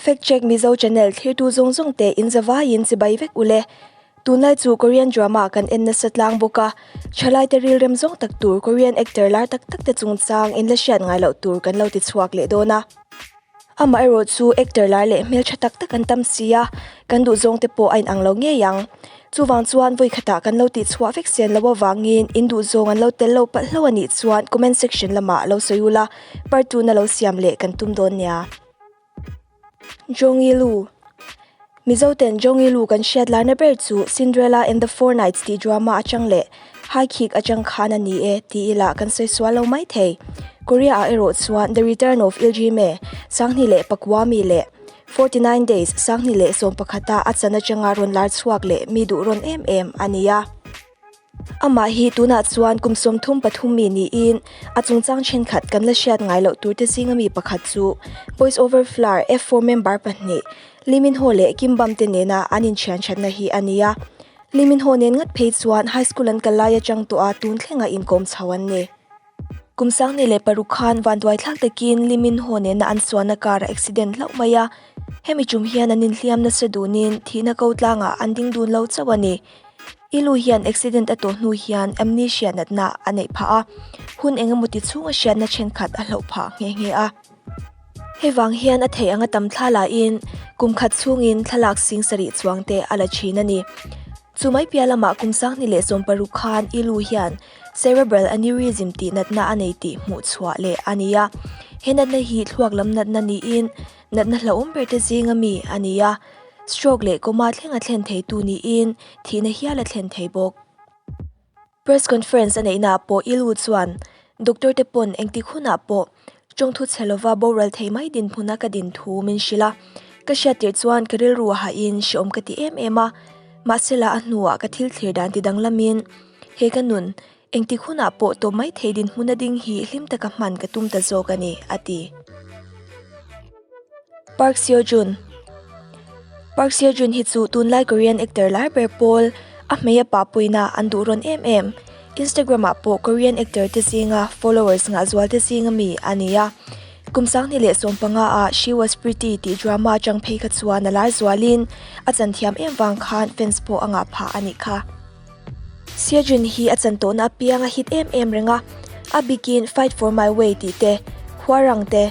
Fact Check Mizo channel thlirtu zawng zawng te in zavaiin chibai vek ule. Tunlai chu Korean drama kan en nasa tlang bawk a, thalaite rilrem zawng tak tur Korean actor lar tak tak te chungchang in la hriat ngai loh tur kan lo ti chhuak leh dawn a. Amaherawh chu actor lar leh hmeltha tak tak an tam si a, kan duh zawng te pawh a inang lo ngei ang. Chuvang chuan vawi khatah kan lo tih chhuah vek sen loh avangin in duh zawng an lo tel lo palh hlo a nih chuan comment section lamah lo sawi ula, part two na lo siam leh kan tum dawn nia. Jong Il-woo Mizo ten Jong Il-woo kan hriat larna ber chu Cinderella and the Four Knights tih drama atang leh High Kick atang khan a ni e ti ila kan sawi sual lo mai thei. Korea ah erawh chuan The Return of Iljime, Sanghni leh Pakwami leh 49 Days, Sanghni leh 11 a a chan atanga rawn lar chhuak leh mi duh rawn em em a ni a. Amah hi tunah chuan kum 33 mi niin a chungchang thenkhat kan la hriat ngai loh turte zinga mi pakhat chu Boys Over Flower F4 member pahnih Lee Min Ho leh Kim Bum te nena an inthian thatna hi a ni a. Lee Min Ho nen ngat phei chuan high school an kal lai atang tawh a tun thlenga inkawm chho an ni. Kum 2006 khan vanduai thlak takin Lee Min Ho nena an sualna kar a accident hlauh mai a, hemi tum hian an inhliam nasa dunin thihna ko tlangah an ding dun lo chauh a ni. I lu hian accident a tawh hnu hian amnesia natna a neih phah a, hun eng emaw ti chhunga hriatna thenkhat a hloh phah nghe nghe a. Hei vang hian a theih anga tam thla lahin kum khat chhungin thlalak sing sarih chuang te a la thin a ni. Chu mai piah lamah kum 2016 khan i lu hian cerebral aneurysm tih natna a nei tih hmuh chhuah leh a ni a. He natna hi thluak lam natna niin Natna hlauhawm ber te zinga mi a ni a, stroke leh coma thlenga thlen theitu niin thihna hial a thlen thei bawk. Press conference a neihnaah pawh Ilu chuan, Doctor te pawn engtik hunah pawh tawngthu chhe lova boral thei mai dinhmuna ka din thu min hrilh a, ka hriattir chuan ka rilru a hahin hreawm ka ti em em a, mahsela a hnuah ka thil thlir dan ti danglamin he ka nun Engtik hunah pawh tawp mai thei dinhmun a ding hi hlim taka hman ka tum ta zawk a ni, a ti. Park Seo Joon Park Seo Joon hi chu tunlai Korean actor lar ber pawl a hmei a pa puina an duh rawn em em. Instagram ah pawh Korean actor te zinga followers ngah zual te zinga mi a ni a. Kum 2015 ah She Was Pretty tih drama atang phei kha chuan a lar zualin a chan thiam em vang khan fans pawh a ngah phah a nih kha. Sejun hi a chan tawhna apiang a hit em em reng a, a bikin Fight For My Way tih te, Hwarang te,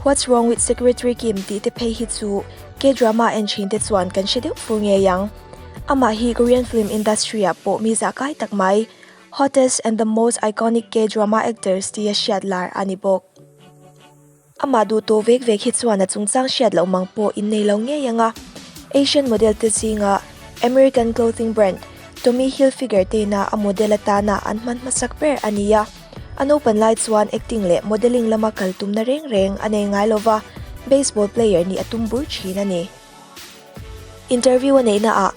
What's Wrong With Secretary Kim tih te phei hi chu K-drama en thin te chuan kan hre deuh fur ngei ang. Amah hi Korean film industry ah pawh mi zah kai tak mai, hottest and the most iconic K-drama actors tia hriat lar a ni bawk. Amah duh tawh vek vek hi chuan a chungchang hriat loh mang pawh innei lo ngei ang a. Asian model te zinga American clothing brand Tommy Hilfiger tena a model atana an hman hmasak ber a ni a. A naupan lai chuan acting leh modelling lama kal tumna reng reng a nei ngai lova, baseball player nih a tum bur thin a ni. Interview a neihna ah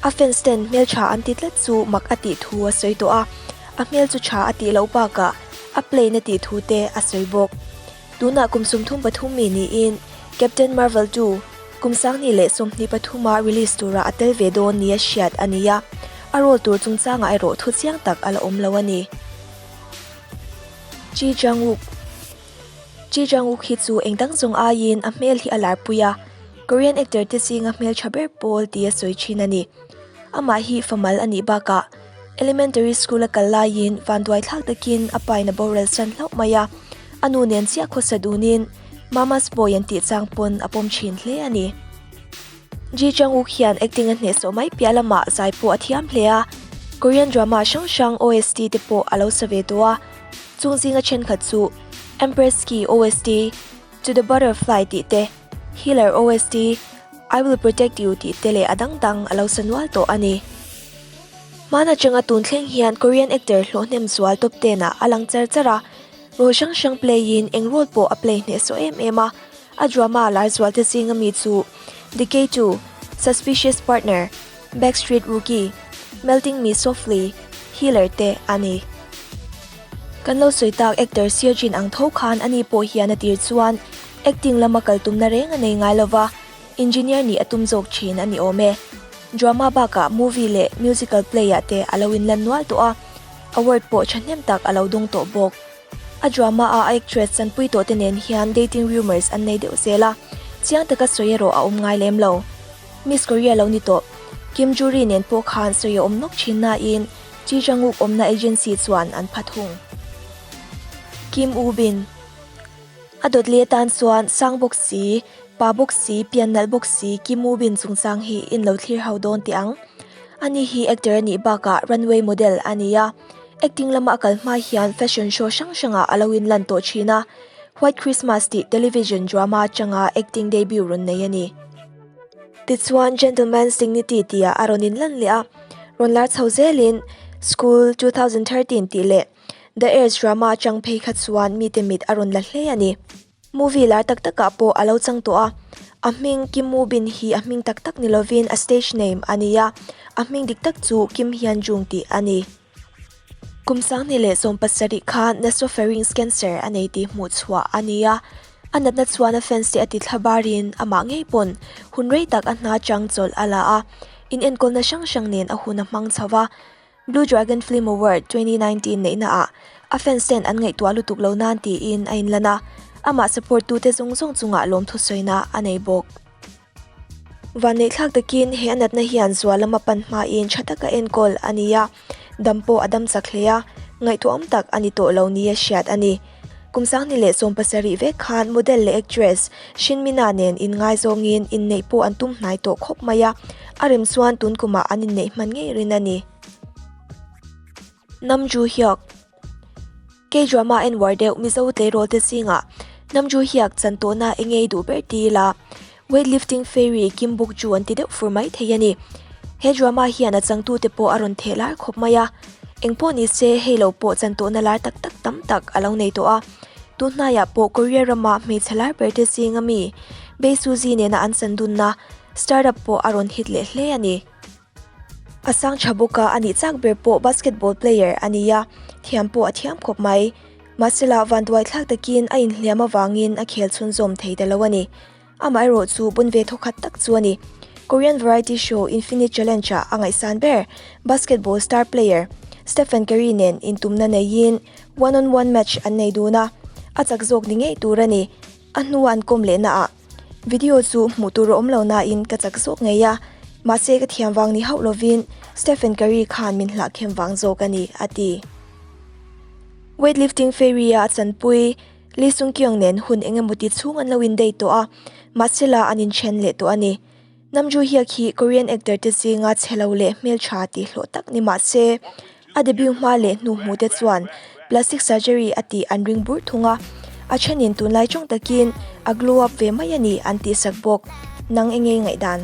a fans ten hmeltha an ti tlat chu mak a tih thu a sawi tawh a, a hmel chu tha a tih loh bakah a plain a tih thu te a sawi bawk. Tunah kum 33 mi niin Captain Marvel 2 kum 2023 a release tura a tel ve dawn nia hriat a ni a, a role tur chungchangah erawh thu chiang tak a la awm lo a ni. Ji Jang-wook Ji Jang-wook hi chu eng dang zawng aiin a hmel hi a lar pui a, Korean actor te zinga hmeltha ber pawl tia sawi thin a ni. Amah hi famal a nih bakah elementary school a kal laiin vanduai thlak takin a pain a boral san hlauh mai a, a nu nen chiah khawsa dunin Mama's boy an tih chang pawn a pawm thin hle a ni. Ji Jang-wook hian acting a hnehsawh mai piah lamah zai pawh a thiam hle a, Korean drama hrang hrang OST te pawh a lo sa ve tawh a. Chung zinga thenkhat chu Empress Ki OST, To the Butterfly tih te, Healer OST, I Will Protect You tih te leh a dang dang a lo sa nual tawh a ni. Hmaan atanga tun thleng hian Korean actor hlawhhnem zual top ten ah a lang char char a, role hrang hrang play in eng role pawh a play hnehsawh em em a, a drama lar zual te zinga mi chu Decay 2, Suspicious Partner, Backstreet Rookie, Melting Me Softly, Healer te a ni. Kan lo sawi tak actor Seo Jin ang tho khan ani pawh hian a tir chuan acting lama kal tumna reng a nei ngai lova, engineer nih a tum zawk thin a ni awm e. Drama bakah movie leh musical play ah te a lo inlan nual tawh a, award pawh thahnem tak a lo dawng tawh bawk. A drama a actress chanpui tawh te nen hian dating rumours an nei deuh zel a. Chiang taka sawi erawh a awm ngai lem lo. Miss Korea lo ni tawh. Kim Ju-ri nen pawh khan sawi a awm nawk thin nain Ji Jang-wook awmna agency chuan an pha thung. Kim Woo-bin. A dawt leh atan chuan sang bawk si, pa bawk si, pian nalh bawk si Kim Woo-bin chungchang hi in lo thlir ho dawn teh ang. Ani hi actor a nih bakah runway model a ni a, acting lama a kal hma hian fashion show hrang hrangah a lo inlan tawh thin a, White Christmas tih television drama atanga acting debut rawn nei a ni. Tichuan Gentleman's Dignity tihah a rawn inlan leh a, rawn lar chho zelin School 2013 tih leh The Heirs drama atang phei kha chuan mite mit a rawn la hle a ni. Movie lar tak takah pawh a lo chang tawh a, a hming Kim Woo Bin hi a hming tak tak ni lovin a stage name a ni a, a hming dik tak chu Kim Hyun Jung tih a ni. Kum 2017 khan nasopharynx cancer a nei tih hmuh chhuah a ni a, a natna chuan a fans te a ti thla barin amah ngei pawn hun rei tak a hna chang chawlh a la a, inenkawlna hrang hrang nen a hun a hmang chho va. Blue Dragon Film Award 2019 neihna ah a fans ten an ngaihtuah lutuk lo nan tiin a inlan a, amah support tute zawng zawng chungah lawmthu sawina a nei bawk. Vanneihthlak takin he a natna hian zual lama pan hmain tha taka enkawl a ni a, dam pawh a dam chak hle a, ngaihtuahawm tak a ni tawh lo nia hriat a ni. Kum 2017 vek khan model leh actress Shin Min-a nen inngaizawngin inneih pawh an tum hnai tawh khawp mai a, a rem chuan tun kumah an inneih hman ngei rin a ni. Nam Joo Hyuk K-drama en uar deuh Mizo tleirawl te zingah Nam Joo Hyuk chan tawhna eng ngei duh ber ti ila Weightlifting fairy Kim Bok Joo an ti deuh fur mai thei a ni. He drama hian a changtute pawh a rawn theh lar khawp mai a. Engpawh ni se hei lo pawh chan tawhna lar tak tak tam tak a lo nei tawh a. Tun hnaiah pawh Korea rama hmeichhe lar ber te zinga mi Bae Suzy nena an chan dunna startup pawh a rawn hit leh hle a ni. A sang tha bawk a, a nih chak ber pawh basketball player a ni a, thiam pawh a thiam khawp mai. Mahsela vanduai thlak takin a inhliam avangin a khel chhunzawm thei ta lo a ni. Amaherawh chu bun ve thawkhat tak chu a ni. Korean variety show Infinite Challenge ah a ngaihsan ber basketball star player Stephen Curry nen intumna neiin one on one match an nei dun a, a chak zawk ni ngei tur a ni. A hnua an kawm lehna ah video chu hmuh tur a awm lo nain ka chak zawk ngei a, mahse ka thiam vang ni hauh lovin Stephen Curry khan min hlahkhem vang zawk a ni, a ti. Weightlifting fairy-a a chanpui Lee Sung Kyung nen hun eng emaw ti chhung an lo indei tawh a, mahse la an inthen leh tawh a ni. Nam Joo Hyuk hi Korean actor te zinga chhe lo leh hmeltha tih hlawh tak ni mah se, a debut hma leh hnu hmu te chuan plastic surgery a tih an ring bur thung a, a thenin tunlai tawng takin a glow up ve mai a ni an tihsak bawk. Nang enge ngaihdan?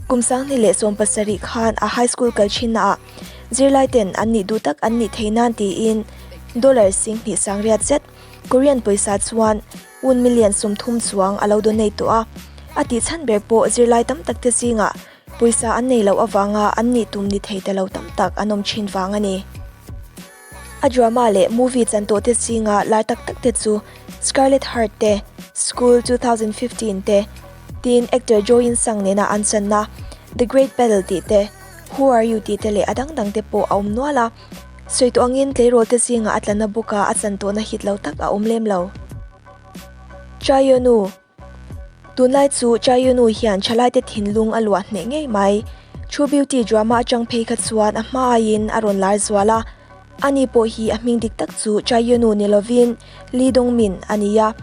Kum 2017 khan a high school kal thinnaah zirlai ten an nih duh tak an nih thei nan tiin dollar 20 sangriat zet Korean pawisa chuan un million 30 chuang a lo donate tawh a. A tih chhan ber pawh zirlai tam tak te zingah pawisa an nei loh avanga an nih tum ni thei ta lo tam tak an awm thin vang a ni. A drama leh movie chan tawh te zinga lar tak tak te chu Scarlet Heart te, School 2015 te, tin actor Jo In Sung nena an channa The Great Battle tih te, Who Are You tih te leh a dang dang te pawh a awm nual a. Sawi tawh angin tleirawl te zinga a tlanna bawka a chan tawhna hit lo tak a awm lem lo. Cha Eun-woo Tunlai chu Cha Eun-woo hian thalaite thinlung a luah hneh ngei mai. True Beauty drama atang phei kha chuan a hma aiin a rawn lar zual a. Ani pawh hi a hming dik tak chu Cha Eun-woo ni lovin Lee Dong-min a ni a.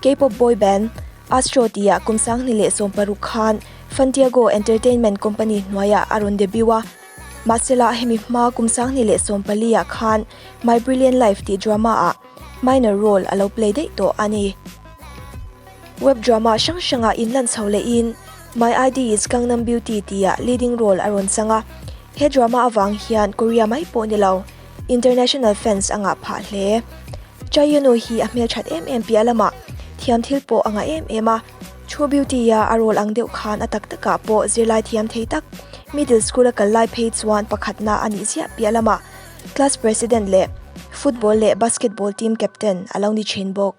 K-pop boy band Astro tihah kum 2016 khan Fantiago Entertainment Company hnuaiah a rawn debut a. Mahsela hemi hma kum 2014 ah khan My Brilliant Life tih drama ah Minor role a lo play daih tawh a ni. Web drama hrang hrangah inlan chho lehin My ID is Gangnam Beauty tihah leading role a rawn chang a. He drama avang hian Korea mai pawh ni lo, international fans a ngah phah hle. Cha Eun-woo hi a hmelthat em em piah lamah thiam thil pawh a ngah em em a. True Beauty-a a role ang deuh khan a tak takah pawh zirlai thiam thei tak, middle school a kal lai phei chuan pakhatna a nih ziah piah lamah Class President leh Football leh Basketball team captain a lo ni thin bawk.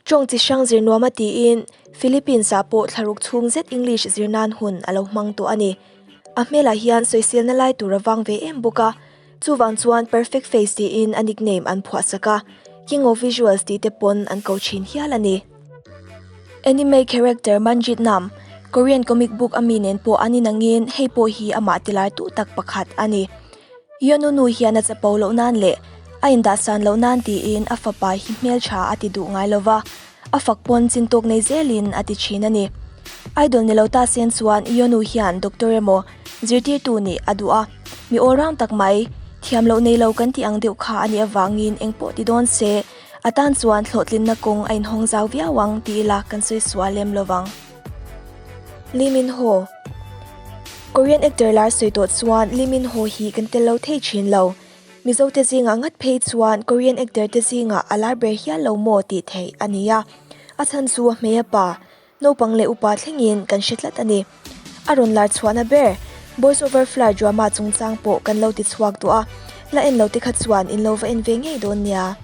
Tawng chi hrang zir nuam a tiin Philippines ah pawh thlaruk chhung zet English zir nan hun a lo hmang tawh a ni. A hmelah hian sawiselna lai tur a vang ve em bawk a, chuvang chuan Perfect Face tiin a nickname an phuah sak a, King of Visuals tih te pawn an ko thin hial a ni. Anime character Manjit Nam, Korean comic book a mi nen pawh an inangin hei pawh hi amah tilartu tak pakhat a ni. Yeonu nu hian a chapo loh nan leh a indahsan loh nan tiin a fapa hi hmeltha a ti duh ngai lova, a fak pawn chin tawk nei zelin a ti thin a ni. Idol ni lo ta sen chuan Yeonu hian doctor emaw zirtirtu nih a duh a, mi all round tak mai, thiam loh nei lo kan tih ang deuh kha a nih avangin engpawh ti dawn se, a tan chuan hlawhtlinna kawng a inhawng zau viau ang ti ila kan sawi sual lem lovang. Lee Min Ho Korean actor lar sawi tawh chuan Lee Min Ho hi kan tel lo thei thin lo. Mizo te zingah ngat phei chuan Korean actor te zingah a lar ber hial lo maw tih theih a ni a. A chhan chu a hmei a pa, naupang leh upa thlengin kan hre tlat a ni. A rawn lar chhuahna ber Boys Over Flower drama chungchang pawh kan lo ti chhuak duh a, la en lo te kha chuan in lo va en ve ngei dawn nia.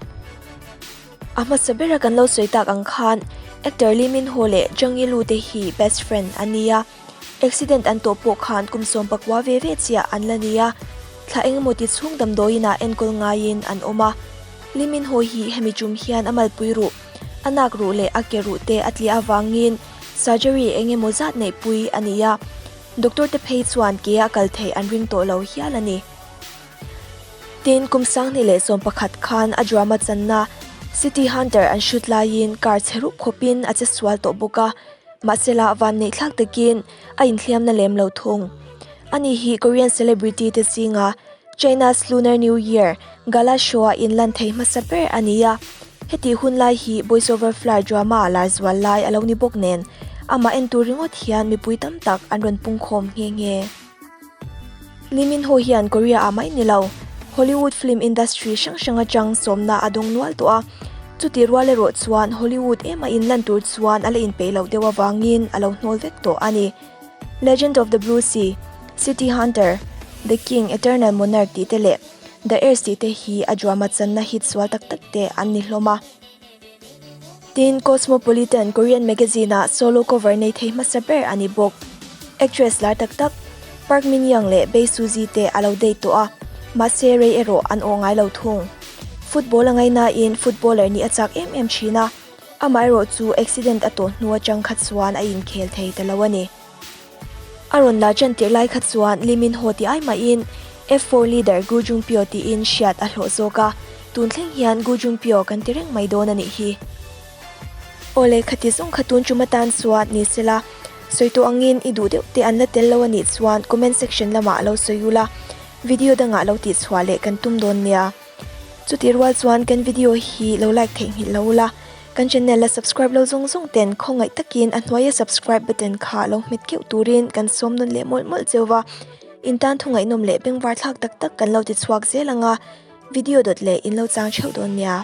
A hmasa bera kan lo sawi tak ang khan actor Lee Min Ho leh Jung Yi Lu te hi best friend an ni a, accident an tawh pawh khan kum sawm pakua ve ve chiah an la ni a, thla engemaw ti chhung damdawiin ah enkawl ngaiin an awm a. Lee Min Ho hi hemi tum hian a malpui ruh, a nak ruh leh a ke ruh te a tliah avangin surgery engemaw zat neihpui a ni a, doctor te phei chuan ke a kal theih an ring tawh lo hial a ni. Tin, kum 2011 khan a drama channa City Hunter an shoot laiin car chhe rup khawpin a che sual tawh bawk a, mahsela vanneih thlak takin a inhliamna lem lo thung. Ani hi Korean celebrity te zinga China's Lunar New Year Gala show-a inlan thei hmasa ber a ni a, hetih hun lai hi Boys Over Flower drama lar zual lai a lo ni bawk nen, amah en tur ringawt hian mipui tam tak an rawn pungkhawm nghe nghe. Lee Min Ho hian Korea ah mai ni lo, Hollywood film industry hrang hrang atang sawmna a dawng nual tawh a. Chutih rual erawh chuan Hollywood ema inlan tur chuan a la inpeih loh deuh avangin a lo hnawl vek tawh a ni. Legend of the Blue Sea, City Hunter, The King, Eternal Monarch tih te leh The Heirs tih te hi a drama channa hit sual tak tak te an ni hlawm a. Tin, Cosmopolitan Korean magazine-ah solo cover nei thei hmasa ber a ni bawk. Actress lar tak tak Park Min Young leh Bae Suzy te a lo date tawh a, mahse rei erawh an awh ngai lo thung. Football a ngainain footballer nih a chak em em thin a, amaherawh chu accident a tawh hnu atang kha chuan a inkhel thei ta lo a ni. A rawn la ṭan tirh lai kha chuan Lee Min Ho ti ai mahin F4 leader Gu Jung Pyo tiin hriat a hlawh zawk a, tun thleng hian Gu Jung Pyo kan ti reng mai dawn a nih hi. Awle khati zawng kha tun ṭum atan chuan ni sela, sawi tawh angin i duh deuh te an la tel lo a nih chuan comment section lamah lo sawi ula, video dangah lo tihchhuah leh kan tum dawn nia. Chutih rual chuan kan video hi lo like theihnghilh lo ula, kan channel la subscribe lo zawng zawng ten khawngaih takin a hnuaia subscribe button kha lo hmet keuh turin kan sawm nawn leh mawlh mawlh cheu va, in tan thu ngaihnawm leh bengvar thlak tak tak kan lo ti chhuak zel ang a, video dawt leh in lo chang theuh dawn nia.